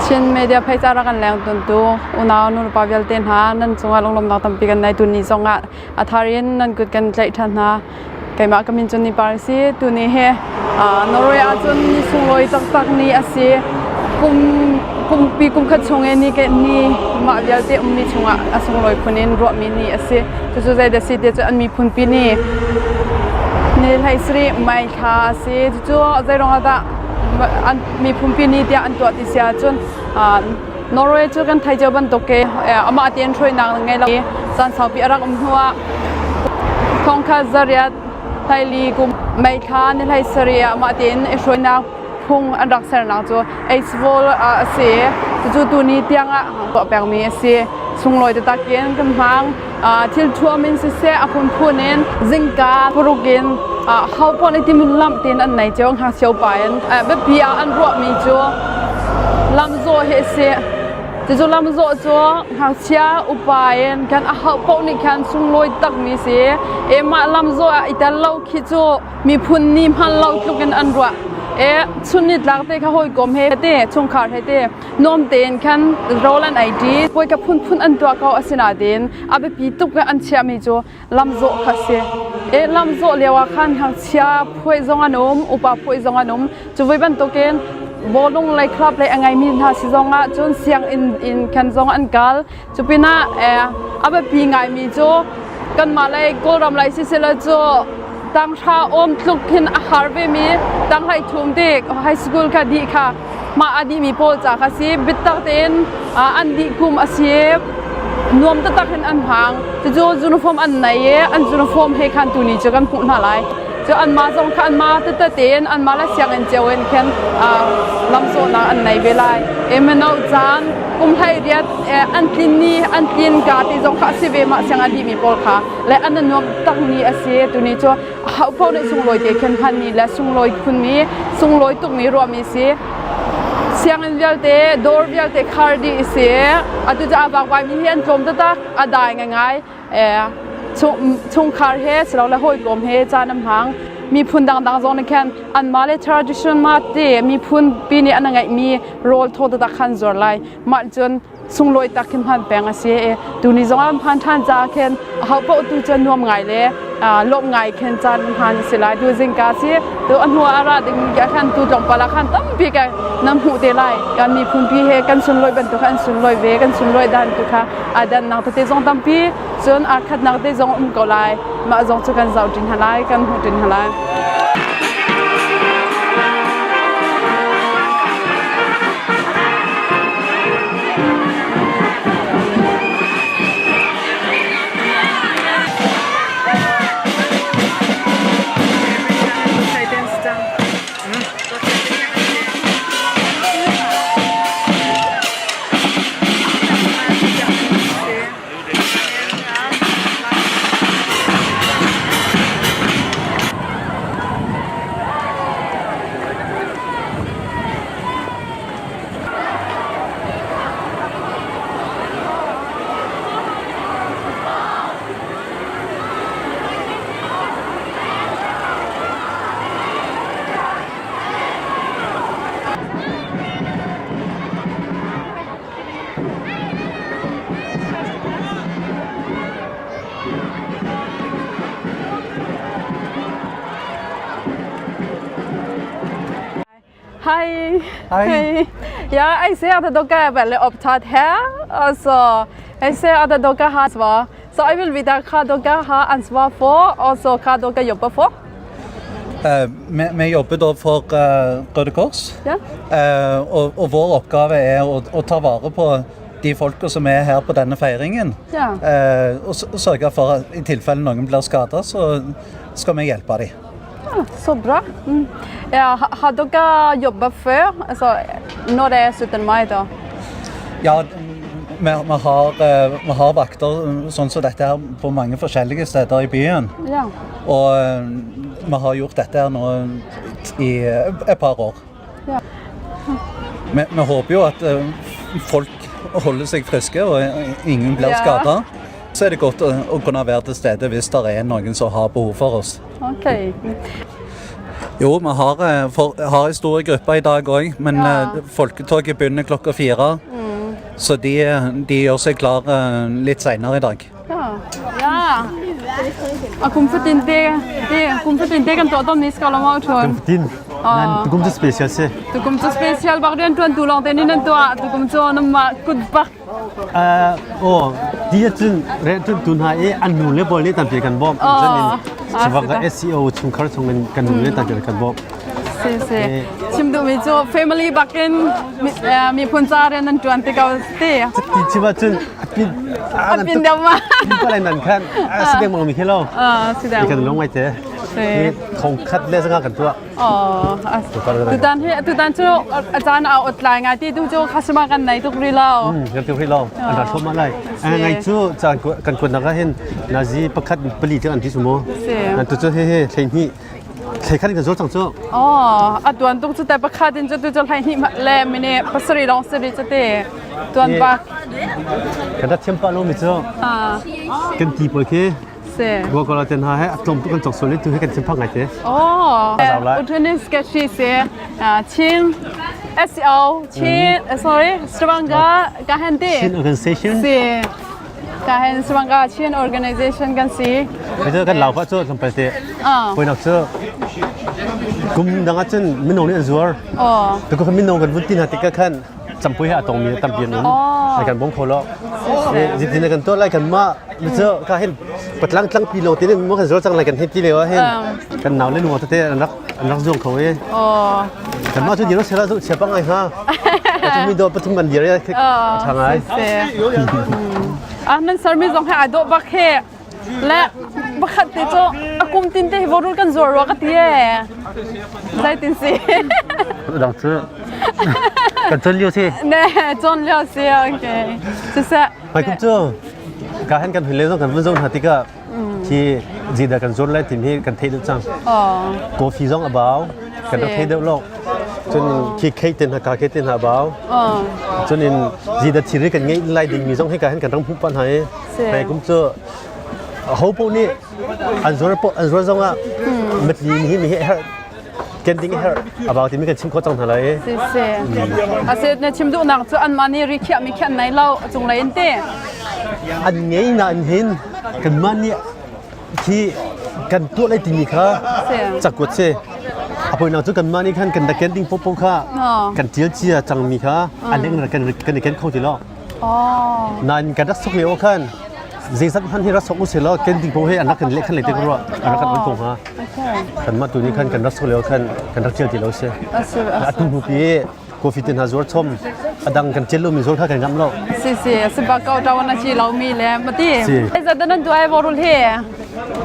Chin media phei ca rak kan leng tuntu unau nulepa vialte hna nan cungah lunglawmhnak tampi kan nei tuni zongah a thar in nan kut kan tlaih ṭhan hna. Keimah ka min cu Ni Par a si. Tuni hi Norway ahcun ni sunglawi taktak ni a si. Kum kumpi kum khat chung i ni ke ni mah vialte ummi chungah a sunglawi phun in ruahmi ni a si. Cucu zeidah si ti cu an miphunpi ni ni hlei sarih May thla a si. Cucu zeiruang ah dah an miphunpi ni tiah an tuah ti si ahcun Norway cu kan thei cio bantuk ke amah tein hruainak ngei lo caan saupi a rak um hnuah thongkhat zariat hlaili kum May thla ni hlei sarih ah amah tein i hruainak phung an rak sernak cu Eidsvoll ah a si. Cucu tuni tiang ah tuah pengmi a si. Sunglawi taktak in kan hmang. Thil thuam in siseh a phunphun in zingka paruk in ho paoh nih timun lamh tiin an nei cio ngakchia upa in biapi ah an ruahmi cu lamzawh hi a si. Cucu lamzawh cu ngakchia upa in kan a hauh paoh nih khan sunglawi takmi si. E mah lamzawh ah i tel lo khi cu miphun nih hman lo tluk in an ruah. E chun nitlak te kha hawikom he te chungkhar he te nuam tein khan rawl an ei ṭi. Puai ka phunphun an tuah ko asinain a biapi tuk in an chiahmi cu lamzawh kha a si. E lamzawh lio ah khan ngakchia phuai zong an um, upa phuai zong an um. Cu voi bantukin bawlung lei club lei a ngeimi hna si zong ah cun sianginn in khan zong an kal. Cu pinah a biapi ngaimi cu kanmah lei Kawlram lei siselaw cu tanghra awm tluk khin a har vemi tanghlei thum te high school kha dih kha mah a dihmi pawl ca kha si biatak tein an dih kum a si nuam taktak in an hmang cucu uniform an nei i an uniform he khan tuni cu kan hmuh hna lai cu anmah zong kha anmah tete tein anmah le sianginn cio in khin lamzawhnak an nei ve lai e mino caan kum hlei riat an tlin ni an tlin ka ti zong kha a si ve mah siang a dihmi pawl kha le an nuam tak ni a si tuni cu hauhpo nih sunglawi te khin hmanmi le sunglawi khunmi sunglawi tukmi ruahmi si sianginn vialte dawr vialte khar dih si atu cu a vakvaimi hi an tlawm taktak a dai ngaingai chungkhar he silole hawikom he caan an hmang miphun dangdang zong nih khan anmah le tradition ma te miphun pi nih an ngeihmi rawl thaw taktak khan zuar lai mah cun sunglawi tak khin hman peng a si i tuni zong ah hman ṭhan ca khin aho paoh tu cu nuam ngai le lawm ngai khin caan hman a si lai tu zingka si tu a hnu ah ra ding khan tu tlawmpal ah khan tampi ka nan hmuh te lai kan miphun pi he kan sunlawi bantuk kha an sunlawi ve kan sunlawi dan tu kha aa dannak tete zong tampi cun aa khatnak te zong um ko lai mah zong cu kan zoh ṭin hna lai kan hmuh ṭin hna lai. Hei. Hei. Ja, jeg ser at dere er veldig opptatt her. Og så jeg ser at dere har ansvar. Så jeg vil vite hva dere har ansvar for, og så hva dere jobber for. Eh, vi, vi jobber da for eh, Røde Kors. Ja. Eh, og, og vår oppgave er å, å ta vare på de folka som er her på denne feiringen. Ja. Eh, og s- sørge for at i tilfelle noen blir skada, så skal vi hjelpe dem. Ja, så bra. Mm. Ja, har dere jobba før? Altså, når det er 17. mai, da? Ja, vi, vi, har, eh, vi har vakter sånn som dette her på mange forskjellige steder i byen. Ja. Og eh, vi har gjort dette her nå i et par år. Ja. Vi, vi håper jo at eh, folk holder seg friske og ingen blir Ja. skada. Så er det godt å, å kunne være til stede hvis det er noen som har behov for oss. Ok. Jo, vi har, eh, for, har ei stor gruppe i dag òg, men Ja. eh, folketoget begynner klokka fire. Så de, de gjør seg klar eh, litt seinere i dag. Ja. Ja. A kum fatin te te kum fatin te kan tuah tawn ni ska lama ṭhuan. Tin nan tukum cu special si. Tukum cu special bak rian ṭuan tu lawng te nih nan tuah. Tukum cu namah kut bak. Aw ti ahcun rian ṭuan tu hna i an nu le pawl nih tampi kan bawmh. Cun in Sivang ka SEO chungkhar chung in kan nu le tampi kan bawmh. Si si. Chim duhmi cu family bak in miphun ca rian nan ṭuan ti ko ti. Ti chim ahcun a pin A pin deuh ma. Pin palai nan khan si deng mang mi khi lo. Si deng. Kan lung ngai te. Thong khat le zanga kan tuah. Oh, tutan hi tutan cu a caan a ot lai ngai ti tu cu customer kan nei tuk rih lo. Kan tuk rih lo. An ra thluahmah lai. Ngai cu caan kan kuat nak ah hin nazi pakhat pali tiang an ti su mu. Nan tu cu he he thlei hnih thlei khat in kan zuar cang cu. Oh, a tuan tuk cu te pakhat in cu tu cu hlei hnih le mini pasarih lawng si rih cu te. Tuan bak. Kan rat thiam pa lo mi cu. Kan ti pawl khi Si. Coca-Cola ten ha he a tlawm tuk kan cawk sual i tu hi kan thinphang ngai te. Oh, A zau lai. Utunis sketchy si Chin SEO Chin sorry Srivanga ka hen ti. Chin organization. Si. Ka hen Srivanga Chin organization kan si. Cái kan lau pa cu tlawmpal te. Ah. Poinak cu kum dang ah cun minung nih an zuar. Oh. Tu ko minung kan vun ti hna tikah khan campui he a tongmi tampi an um. Oh. Kan bawm kho lo. Zeitin kan tuah lai kan mah cu ka hin patlang tlang pi lo te mo kan zuar cang lai kan hin ti leo ah hin kan nau le nu tete an rak an rak zuang kho i. Oh. Kan mah cu diro sela zu chia pa ngai ha. Ka mi do pathum an dir ya tha ngai. Ah nan sarmi zong he ai dawh bak he. Le pakhat te cu a kum tin te hi vorul kan zuar rua ka ti ee. Zeitin si? Dang cu kan chon lio si. Ne, chon lio si. Okay. Siseh. Mai kum cu ka hen kan hun le zong kan vun zong hna tikah khi zeidah kan zuar lai timi hi kan theih deuh cang. Coffee zong a bau. Kan rak thei deuh lo. Cun khi cake te hna ka cake te hna a bau. Cun in zeidah thil kan ngeih lai dingmi zong hi ka hen kan rak hmuh pah hna i Hei kum cu ho paoh nih an zuar paoh an zuar zong ah matli nih hi herh ken ding herh abau timi kan chim khawh cang hna lai. Si si. Ase na chim duhnak cu anmah nih ri khiah mi khiah nai lo cunglei in te. An ngei na an hin kanmah nih khi kan tuah lai timi kha cakuat si. A poinak cu kanmah nih khan kan da ken ding popo kha kan tial cia cangmi kha an kan kan i ken kho ti lo. Nain kan rak sok lio khan zeizat hmanh hi rak sok usih law ken ding paoh hi an rak kan leh khan leh te ka ruah an rak kan on ko hnga. Kanmah tu nih khan kan rak sok lio khan kan rak tial ti lo si. Atu hnu pi coffee te hna zuar chom a dang kan tial lomi zuar kha kan ngamh lo. Si si si ba ko tawan a chi lo mi le mati. Zeizat nan tu ai vorul hi?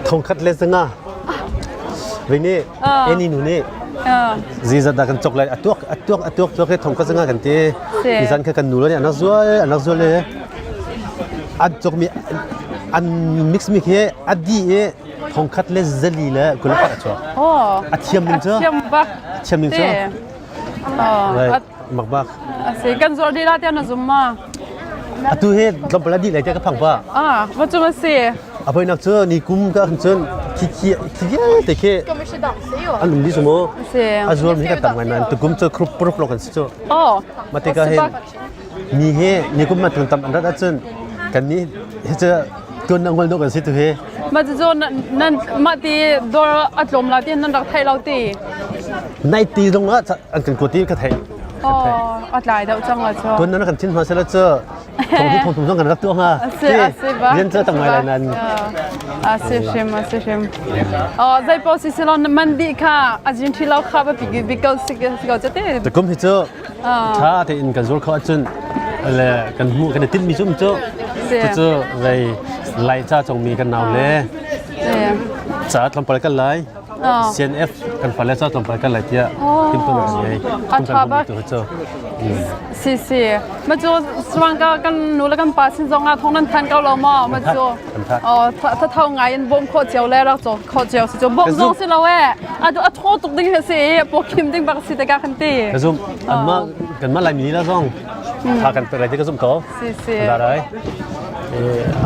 Thongkhat le zanga. Vei nih eni nu nih Zeizat dah kan cawk lai? A tuak a tuak a tuak tuak he thong kha zanga kan ti. Nizan kha kan nu nih an rak zual an rak zual le an cawkmi an mix mi khi a di i thong khat le zali le kul a chuak. A thiam ning cu. A thiam bak. A thiam ning cu. Right. Mak bak. A si kan zuar dih la tiah na zum ma? Atu hi tlawmpal a dih lai tiah ka phang pa. Ah, va cung a si. A poinak cu ni kum ka kan cun khi khi khi vialte khi an um dih su mu. Si. A zuar mi hi kan tam ngai nain tukum cu khrup pruk lo kan si cu. Oh. Mate ka hin ni hi ni kum ma tun tam an rat ahcun kan ni hi cu tuan na ngol do kan si tu hi. Ma cu nan mah ti dawr a tlawm la ti nan rak thei lo ti. Nai ti zong ah an kan kuat ti ka theih. Oh, a tlai deuh cang la cu. Tuan nan kan thin hma sela cu thong hi thong thum zong kan rak tuah hnga. A si a si ba. Rian cu tam ngai lai nan. A si hrim a si hrim. Oh, zei paoh si silo man dih kha a jin thi lo kha ba pi bi ko si ko che te. Tukum hi cu tha tein kan zul kho ahcun le kan hmuh kan i tinh mi cu cu cu lei lai ca congmi kan nau le ca tlawmpal kan lai. CNF kan fale ca tlawmpal kan lai tiah timhtuahnak an ngei. A ṭha bak. Si si. Ma cu suang ka kan nu le kan pa sin zong ah thong nan than ko lo maw? Ma cu oh tha tho ngai in bawm khawh cio le rak cawk khawh cio si cu bawm zong si lo e. A a tho tuk ding si i kim ding bak si te ka kan ti. Ka zum anmah kanmah Laimi la zong tha kan pek lai ti ka zum ko. Si si. Da rai.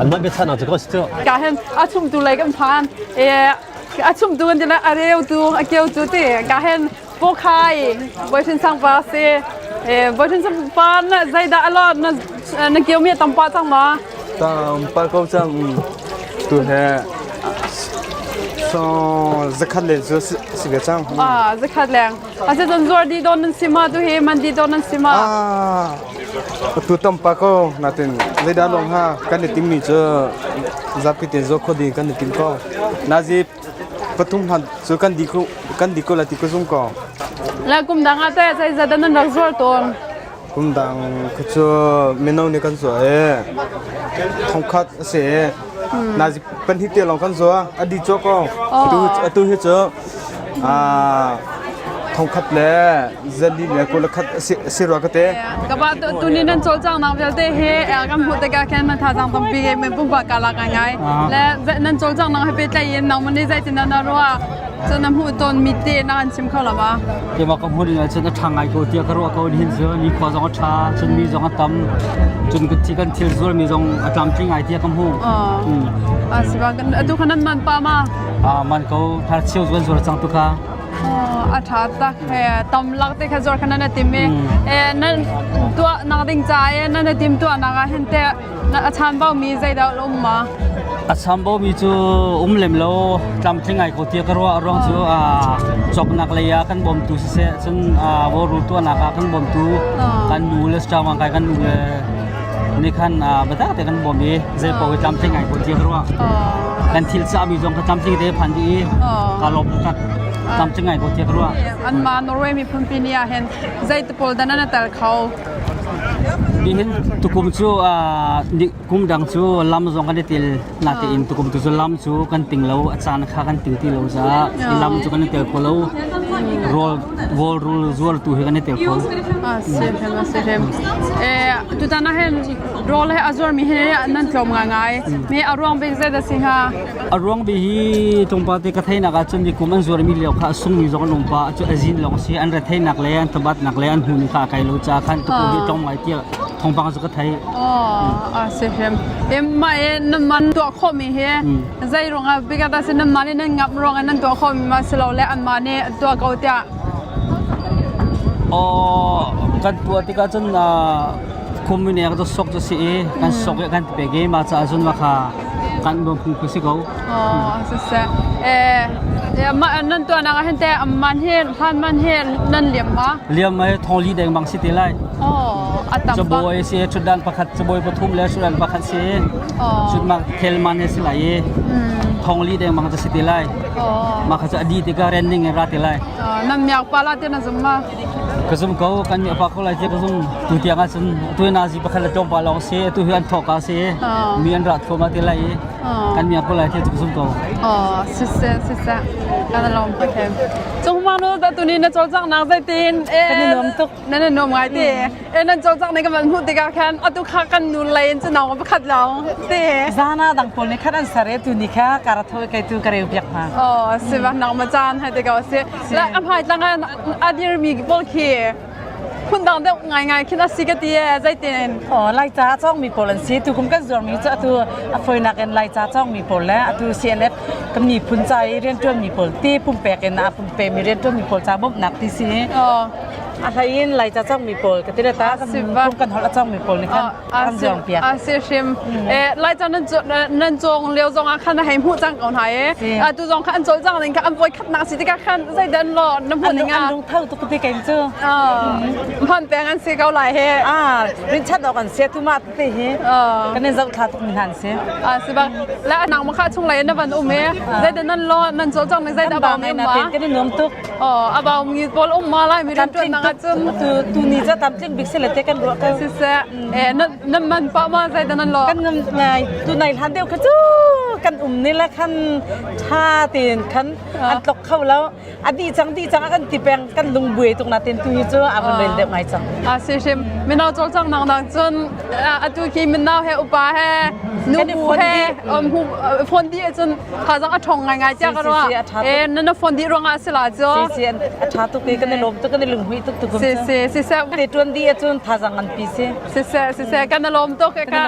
Anmah biachan ah cu ko si cu. Ka hen a chum tu lei kan phan. E. A chumtu kan ti lai, a reutu, a keutu ti ka hen Pokhai boyfriend sang pa si. Eh boyfriend sang pa na zeidah a lot na na keu mi tam pa cang ma? Tam pa ko cang tu he so zakhat le zu si ve cang. Ah zakhat leng. Ase cun zuar di don nan si ma tu hi man di don nan si ma? Ah tu tam pa ko natin zeidah long ha kan i tim mi cu zapi te zo kho ding kan i tim ko. Nazi pathum hlan cu kan di ko kan di ko la ti ko zung ko. La kum dang ah teh zeizat dah nan rak zuar tawn? Kum dang khu cu mino nih kan zuah e thongkhat a si e. Nazi pahnih te lawng kan zuah a di cawk ko. Atu atu hi cu thongkhat le zali le kul khat a si rua ka te. Ka pa tu ni nan cawlcanghnak vialte hi kan hmuh tikah khin man thazaang tampi ngei men pumpak ka lak ngai le nan cawlcanghnak he pehtlaih in nangmah nih zeitin dah na ruah cun na hmuh tawn mi te na kan chim kho lo ma? Keimah ka hmuh ning ahcun a ṭha ngai ko tiah ka ruah ko nihin cu ni khua zong a ṭha cun mi zong a tam cun kan thi kan thil zuar mi zong a tlamtling ngai tiah ka hmuh. A si ba atu kha nan man pa ma? A man ko thar cheu zuan zuar cang tu kha. A ṭha tak he tam lak te kha zuar kha nan tim i nan tuah nak ding ca i nan tim tuah nak ah hin teh a chanbau mi zeidah a um ma? A chambau mi cu um lem lo tlamtling ngai ko tiah ka ruah ruang cu cawknak lei ah kan bawmtu siseh cun vawru tuahnak ah kan bawmtu kan nu le strong kai kan nu le nih khan biatak te kan bawm i zei paoh hi tlamtling ngai ko tiah ka ruah. Kan thil cahmi zong kha tlamtling te phan dih i ka lawm taktak. Tlamtling ngai ko tiah ka ruah. Anmah Norway miphun pi ni ah hin zei te pawl dah nan tel kho? Nihin tukum cu kum dang cu lam zong kan i tel natein tukum tu cu lam cu kan ting lo a caan kha kan ting ti lo caah lam cu kan i tel kho lo rawl rawl rul zuar tu hi kan i tel kho. Si hrim si hrim. Tutan ah hin rawl he a zuarmi hi nan tlawm ngaingai. Mi a ruang bik zei dah si hnga? A ruang bik hi tlawmpal te ka theihnak ahcun mi kum an zuarmi lio kha a sungmi zong an um pah cu a zin lawng si an retheihnak le an thabatnak le an hmun kha a kai lo caah khan tukum hi tlawm ngai tiah thawngpang cu ka theih. Oh, a si hrim. Mah i nan man tuah khawhmi hi zei ruangah bik ah si nan mah nih nan ngamh ruangah nan tuah khawhmi ma si lo le anmah nih an tuah ko tiah? Oh, kan tuah tikah cun Khumine ka sok cu si i kan sok i kan pek i mah caah cun mah kha kan bawm phung khu si ko. Oh, siseh. Eh, mah nan tuahnak ah hin teh man hi hlan man hi nan liam ma? Liam mai thong li deng bang si te lai. Oh, a tam bak. Cabuai si thutdan pakhat cabuai pathum le thutdan pakhat si. Oh. Cun mak thel man he si lai i thong li deng bang si te lai. Oh. Mah kha cu a di tikah renning in ra te lai. Nan miak pa la te na zum ma? Ka zum ko kan mi apa ko lai ti ka zum tu tiang ah cun tu nazi pakhat le tlawmpal lawng si tu hi an thawk ka si mi an ra thluahmah te lai i kan mi ko lai ti ka zum ko. Oh siseh siseh kan lawm okay. Cung ma nu da tuni na cawlcang nak zeitin Kan i nuam tuk. Nan i nuam ngai ti. E nan cawlcang ning ka van hmuh tikah khan atu kha kan nu lei in cu nau pakhat lawng ti. Zana dang pawl nih khan an ser i tu ni kha karatho kai tu ka reu piak hna. Oh si ba nang ma caan hai te ko si. La a hmai tlang ah a dirmi pawl khi phundang deuh ngaingai khin a si ka ti e zeitin. Oh Laica a cawngmi pawl an si. Tukum kan zuarmi cu atu a fawinak in Laica cawngmi pawl le atu CNF kan miphun ca i rianṭuanmi pawl ti pumpek in a pumpemi rianṭuanmi pawl ca bawmhnak ti si. Oh A hlei in Laica cawngmi pawl ka ti le ta kan kan holh a cawngmi pawl nih khan kan zuang piak. A si hrim. Eh Laica nan nan cawng lio zong ah khan hei hmuh cang ko hna e. Atu zong kha an cawlcang ning kha an voi khatnak si tikah khan zeidan law na hmuh ning ah. An lungtho tuk ti keng cu. Hman peng an si ko lai he. Ah, rin chat awk an si tu ma te hi. Kan in zoh thla tuk mi hna an si. Ah si bak. La nang ma kha chung lai na van um e. Zeidan nan lo nan cawlcang ning zeidah ba mi ma. Kan in nuam tuk. Oh, a bau mi pawl um ma lai mi rian tuan nak ahcun tu tu ni ca tam tling bik sile te kan ruah ko. Siseh, eh nan nan man pa ma zai dan nan lo. Kan ngam ngai tu nai hlan deuh kha cu kan um ni le khan tha tin khan an tlok kho lo a di cang di cang a kan ti peng kan lung buai tuk na tin tu hi cu a van rel deuh. deuh ngai cang. A si hrim. Mino cawlcanghnak nak cun atu khi mino he upa he nubu he phone dih ahcun thazang a ṭhawng ngaingai tiah ka ruah. E na na phone dih ruangah a si la cu. Si si a ṭha tuk i kan i lawm tuk kan i lunghmuih tuk tukum Si si si seh. Te ṭuan dih ahcun thazang nganpi si. Si seh si seh kan i lawm tuk ka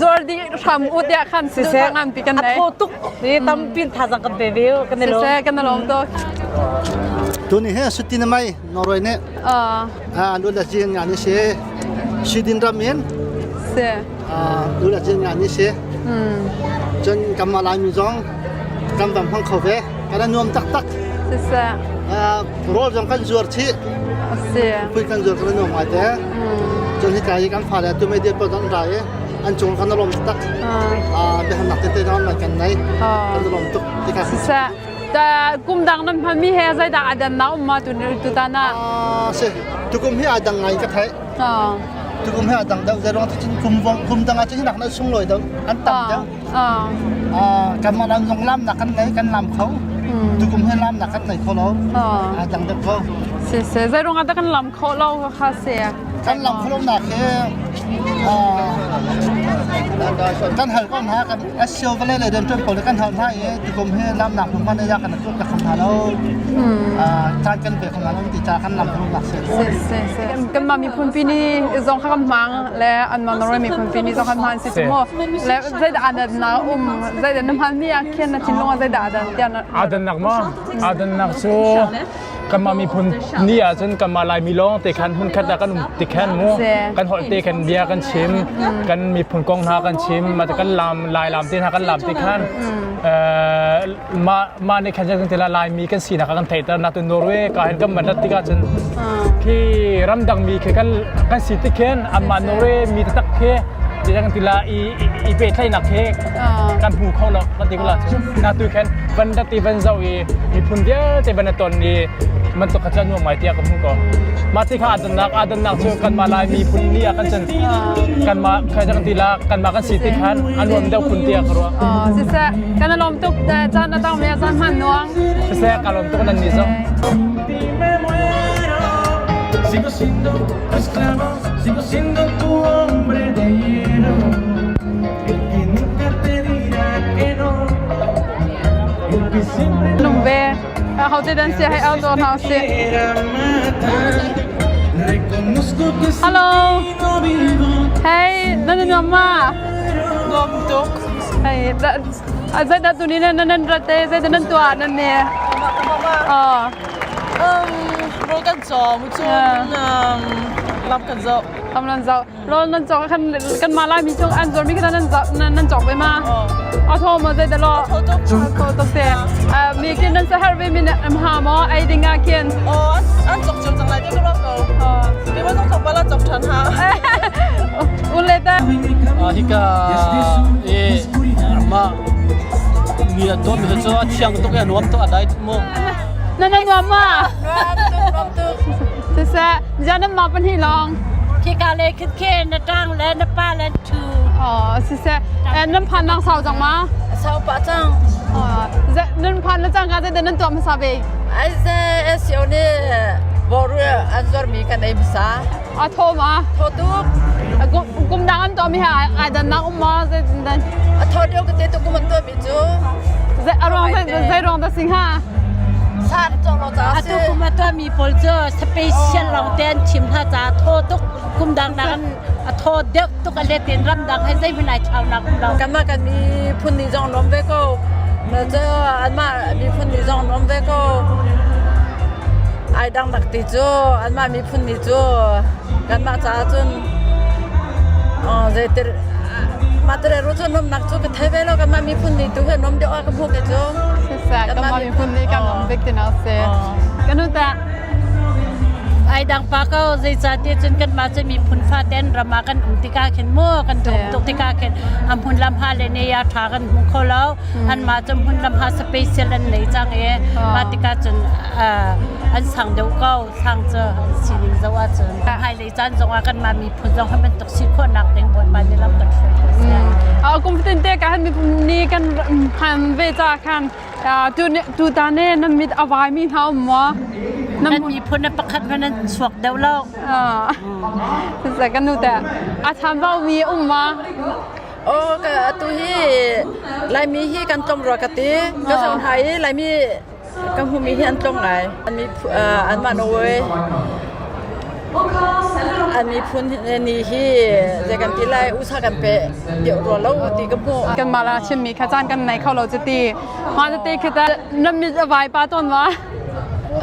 zuar dih hram u tiah khan Si seh nganpi kan a nei. thaw tuk i tampi thazang kan pe ve kan i lawm. Si seh kan i lawm tuk. Tuni he sutin mai Norway nih lu la jin nga ni si Sweden ram in si lu la jin nga ni si cun kan mah Laimi zong kan van hmang kho ve kan nuam taktak si si rawl zong kan zuar chih si pui kan zuar kan nuam ngai te cun hika hi kan fale tu media pawl kan ra i an cung kan lawm taktak biahalnak tete zong kan nei kan lawm tuk tika si kum dang nan hmanmi he zeidah a dannak um ma tu tutan ah? Si tukum hi a dang ngai ka theih. Tukum hi a dang deuh zei ruang cun kum kum dang ah cun nak na sunglawi deuh an tam deuh. Kan mah lam zong lam nak kan nei kan lam kho. Tukum hi lam nak kan nei kho lo. A dang deuh ko. Si si zei ruang ah dah kan lam kho lo kha si? Kan lam kho lo nak hi kan hal ko hna kan SCO vale le den ṭuan pawl kan hal hna i tukum hi lamnak hmunhma ne ya kan tuk ka kham hna lo caan kan pe kham hna lo ti ca kan lam kham nak si si kan mah miphun pi ni zong kha kan hmang le an mah Norway miphun pi ni zong kan hman si cu mu le zeidah adan na um zeidah na hman mi ah khin na thinlung ah zeidah adan tiah na adan nak ma adan nak cu kanmah miphun ni ahcun kanmah Laimi lawng te khan hmunkhat ah kan um ti khan mu kan holh te khan bia kan chim kan miphun kong hna kan chim ma kan lam Lai lam te hna kan lam te khan mah mah nih khan kan tila Laimi kan sinak kan theihter na tu Norway ka hin kan man rat tikah cun khi ramdang mi khi kan kan si ti khin anmah Norway mi taktak khi ti kan tila i i pehtlaihnak khi kan hmu kho lo kan ti ko la na tu khan van rat i van zoh i miphun vialte van a ton i man tuk kha cu nuam ngai tiah ka hmu ko mah ti kha adannak adannak cu kanmah lai miphun ni ah kan cun kanmah khai kan ti la kanmah kan si ti khan a nuam deuh phun tiah ka ruah siseh kan lawm tuk caan a tang me caan hman nuang siseh ka lawm tuk nan ni zong Sigo siendo tu esclavo, sigo siendo tu hombre de hierro, el que nunca te dirá que no, el que siempre Nung ve hote dan sia hei auto hna si quiera matar. Reconozco que sin Hello. ti no vivo. Hey, nan nuam ma? Nuam tuk. Hey, zeidah tuni nan nan rat e, zeidah nan tuah nan ne? Ah. Rawl kan caw, mu cun lam kan zoh. Lam nan zoh. Rawl nan cawk kan kan mah Laimi cu an zuarmi kha nan nan cawk ve ma? A thaw maw zeidah law? A thaw tuk. A thaw tuk te. Mi kin nan sahar ve mi am ha maw ei ding ah khin? Aw, an cawk cio cang lai te ka ruah ko. Keimah zong thawk bal ah cawk ṭhan ha. Ule ta. Hika e mah mi a dawt mi cu a thiang tuk i a nuam tuk a dai tuk mu. Na na nuam ma? Nuam tuk, nuam tuk. Siseh, ziah nan mah pahnih lawng? Khika le khit na ṭang le na pa le ṭhu. Oh, siseh, nan phan nang sau cang ma? Sau pah cang. Nan phan le cang ka zeidah nan tuah hmasa bik? Ai se SEO nih boru an zuarmi kan ei hmasa. A thaw ma? Thaw tuk. Kum dang an tuahmi he ai dannak um maw? Zeitin? A thaw deuh ka te tuk kum an tuahmi cu. Zei a ruang zei ruang dah sing ha? Sa cawk lo caah Atu kum a tuahmi pawl cu special lawng te an chim hna caah thaw tuk kum dang nak an a thaw deuh tuk a let in ramdang he zeihmanh ai thlaunak um lo. Kanmah kan miphun nih zong an um ve ko. Cu anmah miphun nih zong an um ve ko. Ai dang nak ti cu anmah miphun nih cu kanmah caah cun zeitir mah tere ru cu nomnak cu ka thei ve lo kanmah miphun nih tu hi nom deuh ah ka hmuh ke cu. Siseh, kanmah miphun nih kan nom bik ti na si. Kanu ta Ai dang pa ko zeicahtiah cun kanmah cu miphun faten ram ah kan um tikah khin mu kan tum tuk tikah khin a hmun lam ha le ne ya tha kan hmu kho lo anmah cu hmun lam ha special an nei cang i mah tikah cun an sang deuh ko sang cu an sining zoh ahcun hmailei caan zongah kanmah miphun zong hi bantuk si khawhnak ding Bawipa nih lam kan hruai ko seh. Kum fatin te ka han miphun ni kan han ve ca khan tu tu ta ne nan mit a vai mi hna um maw? Kan miphun a pakhat hmanh an chuak deuh lo. Siseh kan nu teh a chambau mi um ma? Oh ka atu hi Laimi hi kan tlawm rua ka ti. Ka zong hai i Laimi Ka hmuhmi hi an tlawm ngai. An anmah Norway an miphun nih hi zei kan ti lai usa kan pe deuh rua lo ti ka hmuh. Kanmah la chimmi kha caan kan nei kho lo cuti. Mah tete khi ta na mit a vai pa tawn ma?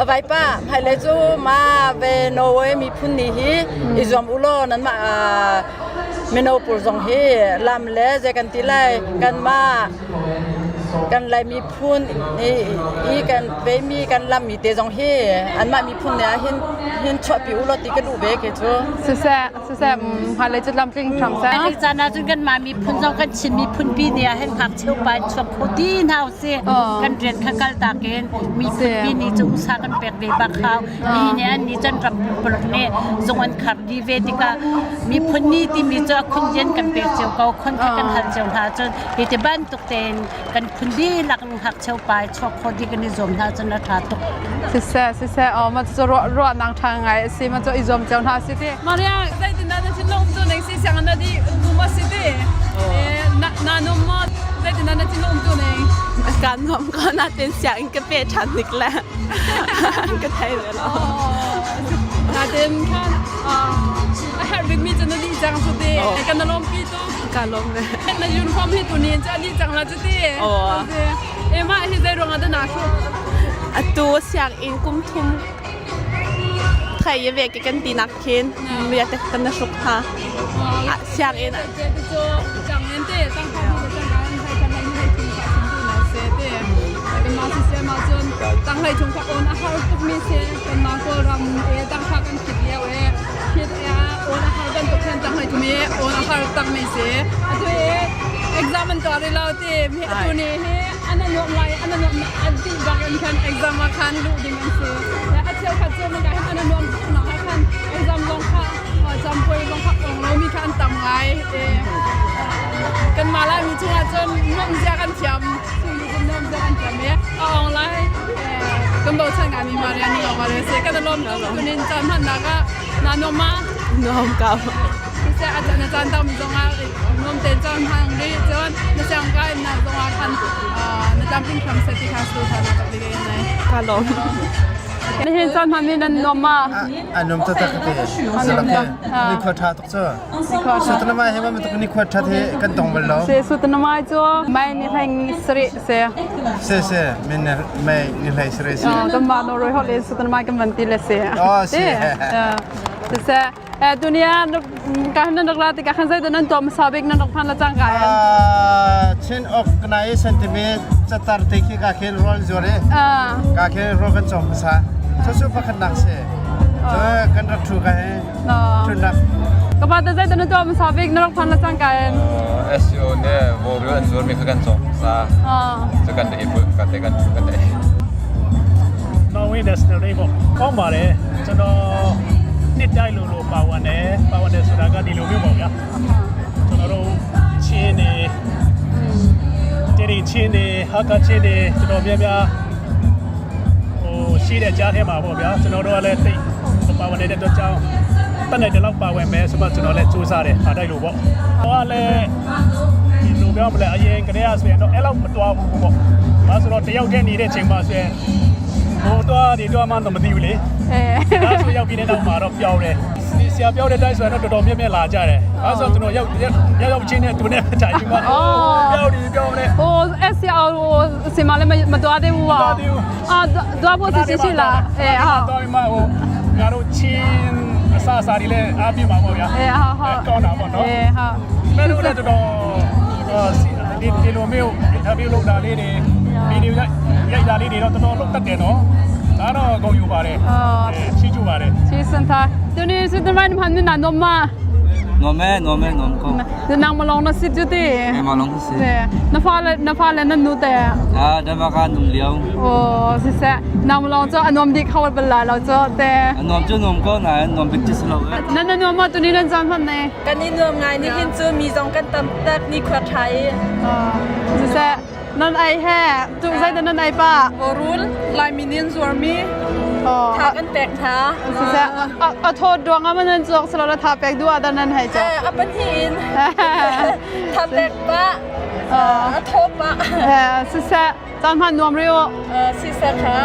A vai pa hmailei cu ma ve Norway miphun nih hi i zuam u law nanmah mino pawl zong hi lam le zei kan ti lai kanmah kan Lai miphun i kan veimi kan lammi te zong hi anmah miphun nih ah hin hin chuahpi u law ti ka duh ve ke cu. Siseh siseh hmailei cu tlamtling hram seh. Hmailei caan ah cun kanmah miphun zong kan Chin miphun pi ni ah hin ngakchia upa in chuak kho ti hna usih. Kan rian kha kal tak in miphun pi ni cu usa kan pek ve bak hau. Mi nih an nih cun ram pumpuluk nih zung an khar dih ve tikah miphun ni timi cu a khundian kan pek cio ko khon kha kan hal cio hna cun hi ti bantuk tein kan phun dihlak in ngakchia upa chuak kho dih kan i zuam hna cun a ṭha tuk. Siseh siseh aw ma cu ruah ruahnak ṭha ngai a si ma cu i zuam cio hna si ti. Maria zeitindah na thinlung um tu ning si siang na di tu ma si ti. Na na num maw zeitindah na thinlung um tu ning. Ka nuam ko natin sianginn ka pe ṭhan hnik le ka thei ve lo. Natin khan a herh bikmi cu na dih cang cu ti. Kan na lawmpi tu. Ka lawm ve. Na uniform hi tuni in cu a dih cang la cu ti. E mah hi zei ruangah dah naa hruk? Atu sianginn kum thum thei ve ke kan ti nak khin mi te kan na hruk ha. Sianginn cu cang in te tang kha bi le cang kan hai kan hai hai thum ka chim tu na se te. Kan ma si se ma cun tang hlei chung ka on a har tuk mi se kan ma Kawlram e tang kha kan khit lio e khit e on a har bantuk khan tang hlei thum e on a har tak mi se. Atu e exam an tuah rih lo ti mi atu ni hi an nuam lai an nuam an ti bak in khan exam ah khan luh ding an si. A cheukhat cu man ka hin an nuam tuk nak ah khan exam zong kha campui zong kha ong lo mi kha an tam ngai. Kanmah Laimi chungah cun nuamh zia kan thiam. Chung nuamh zia kan thiam i a ong lai. Kan bochan ngaimi Maria ni lawng ah si. Kan i lawm tuk tunin caan hmannak ah naa nuam ma? Nuam ko. Siseh a na caan tam zongah nuam tein caan hmang rih cun na siangkai nak zongah khan na tlamtling hram seh ti kha su tha na tak in nai. Ka lawm. Nihin caan hmanmi nan nuam ma? A nuam taktak te. Ni khua ṭha tuk cu. Sutanamai he ma ni khua ṭhat he kan tong bal lo. Se sutanamai cu mai ni hleng sarih se. Se se min mai ni hlei sarih se. Kan mah no roi hol sutanamai kan van ti le se. Oh se. Se dunia ka nan rak la ti ka khan zai nan tom sabik nan rak phan la chang ka. Chin ok nai sentimi catar te khi ka khel rol zuare. Ka khel rol kan chom sa. Su su pakhat nak se. Kan rak thu ka he. Ṭhutnak. Ka pa te zeitin na tuah hmasa bik na rak phan le cangka in? SEO nih vawril an zuarmi kha kan cawk hmasa. Cu kan i pulh ka te kan thu kan ei. Norway National Day ပေါ့ကောင်းပါတယ်ကျွန်တော်နှစ်တိုင်းလိုလိုပါဝင်တယ်ပါဝင်တယ်ဆိုတာကဒီလိုမျိုးပေါ့ဗျာကျွန်တော်တို့ချင်းနေတေရီချင်းနေဟာကာချင်းနေတော်တော်များများ ဟိုရှိတဲ့ကြားထဲမှာပေါ့ဗျာကျွန်တော်တို့ကလည်းတိတ်ပါဝင်နေတဲ့အတွက်ကြောင့်တက်နိုင်တဲ့လောက်ပါဝင်မယ်ဆိုတော့ကျွန်တော်လည်းစူးစမ်းတယ်အားတိုက်လို့ပေါ့ဟိုကလည်းဒီလိုပြောမလဲအရင်ကတည်းကဆိုရင်တော့အဲ့လောက်မတွားဘူးပေါ့ဘာဆိုတော့တယောက်တည်းနေတဲ့ချိန်မှာဆိုရင်ဟိုတွားဒီတွားမှတော့မသိဘူးလေ အဲ ဒါဆိုရောက်ပြီးတဲ့နောက်မှာတော့ပျောင်းတယ်ဆရာပြောတဲ့အတိုင်းဆိုရင်တော့တော်တော်မြက်မြက်လာကြတယ်။အဲဆိုကျွန်တော်ရောက်ရောက်ရောက်ချင်းနဲ့သူနဲ့ကြာကြီးမှာပျောက်ဒီပျောက်နေ ဟို SCR ဟိုစင်မလည်းမတွားသေးဘူးပါအာတွားဖို့စီရှိလားအဲဟုတ် တော်ပြီမဟိုငါတို့ချင်းအစအစာတွေလည်းအားပြမှာပေါ့ဗျာ အဲဟုတ်ဟုတ် ကောင်းတာပေါ့နော် အဲဟုတ် မဲလို့လည်းတော်တော်ဒီဒီလိုမျိုးအင်တာဗျူးလုပ်တာလေးတွေဗီဒီယိုရိုက်ရိုက်တာလေးတွေတော့တော်တော်လုပ်တတ်တယ်နော်ဒါတော့ဂုဏ်ယူပါတယ်ချီးကျူးပါတယ် ချီးစန်သာသူနေစတဲ့မိုင်းမန်နာနော်မ နမဲနမဲနမ်ကော နင်မလောနစစ်တူတေ မလောစစ် နဖာလနဖာလနနုတဲ့ အာဒမကနုံလျောင်း โอ้สิเสนำลองเจ้าอนมดีเข้าเวลาเราเจ้าแต่ နမ်ကျနမ်ကောနိုင်နမ်ဘစ်ချစ်လော นั่นนั่นมาตัวนี้นั่นจำพันใน Kan i nuam ngai ni hin cu mi zong kan tam tak ni khua ṭha i. สิเสนั่นไอแฮ่จุใจแต่นั่นไอป้า Vorul Laimi nih an zuarmi. Tha kan pek hna. Siseh a thawt ruang ah nan cawk silo la tha pek duh ah dah nan hei cawk? A pahnih in tha pek pah a thaw pah. Siseh caan hman nuam rih u. Siseh kha.